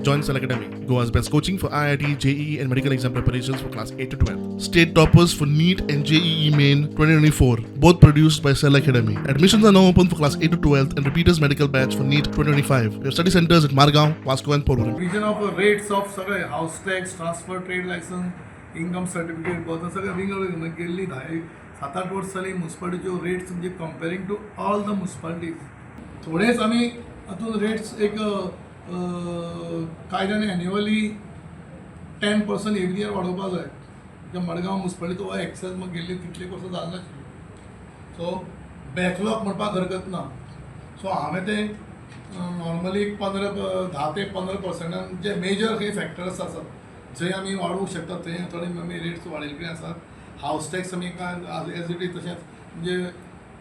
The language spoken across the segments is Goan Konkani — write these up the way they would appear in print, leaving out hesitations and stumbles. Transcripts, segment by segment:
Join Cell Academy, Goa's best coaching for IIT, JEE, and medical exam preparations for class 8 to 12. State toppers for NEET and JEE Main 2024, both produced by Cell Academy. Admissions are now open for class 8 to 12 and repeaters medical batch for NEET 2025. We have study centers at Margao, Vasco, and Porvorim. Region of rates of सगळे house tax, transfer, trade licence, income certificate बद्दल सगळे विंगड विंगड. म्हणजे गेल्ली धा सात आठ वर्स जाली मुन्सिपालिटीच्यो रेट्स म्हणजे comparing to all the municipalities थोडेच आमी हातून रेट्स एक कायद्यान एन्युअली 10% एवरी इयर वाडोवपा जाय. कित्याक मडगांव मुन्सिपालिटी हो एक्सेस मग गेल्ली तितले वर्सां जाल नाशिल्ली. सो बॅकलॉग म्हणपाक हरकत ना. सो हांवें तें नॉर्मली 15, 10 ते 15 पर्संटान जे मेजर खंय फॅक्टर्स आसात जंय आमी वाडोवंक शकता थंय थोडे आमी रेट्स वाडयल्ले आसात. हावस टॅक्स आमी काय एज it is तशेंच, म्हणजे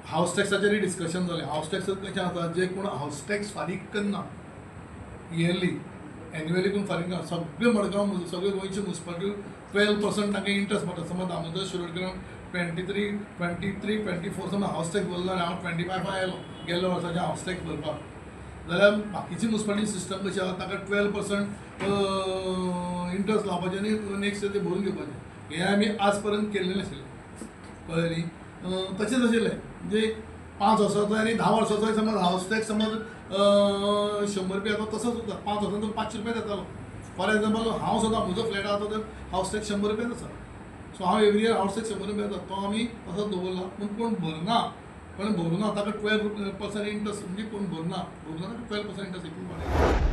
हावस टॅक्साचेरय डिस्कशन जालें. हावस टॅक्स कशें आसा, जे कोण हावस टॅक्स फारीक करना इयरली, एन्युअली कोण फारीक ना, सगळे मडगांव, सगळे गोंयचे मुन्सिपालिटी 12% तांकां इंट्रस्ट मारता. समज दामोदर शिरोडकरान 23, 23, 24 समज हावस टॅक्स भरलो आनी हांव 25 आयलो गेल्ल्या वर्साचे हावस टॅक्स भरपाक, जाल्यार बाकीची मुन्सिपालिटी सिस्टम कशी आसा, ताका 12% इंट्रस्ट लावपाचें आनी नेक्स्ट इयर ते भरून घेवपाचें. हें आमी आज पर्यंत केल्लें नाशिल्लें, कळ्ळें न्ही? तशेंच आशिल्लें, म्हणजे 5 वर्साचो आनी 10 वर्साचो समज हावस टॅक्स समज 100 रुपया येता, तसोच उरता. 5 वर्सां तो 500 रुपया येतालो. फॉर एग्जाम्पल, हांव सुद्दां म्हजो फ्लॅट आसा तो हावस टॅक्स 100 रुपयाच आसा. सो हांव एवरी इयर हावस टॅक्स 100 रुपया येता, तो आमी तसोच दवरला. पूण कोण भरना, कोण भरुना ताका 12% इंट्रस्ट, म्हणजे कोण भरना भरुना ताका 12% इंट्रस्ट इतली वाडयला.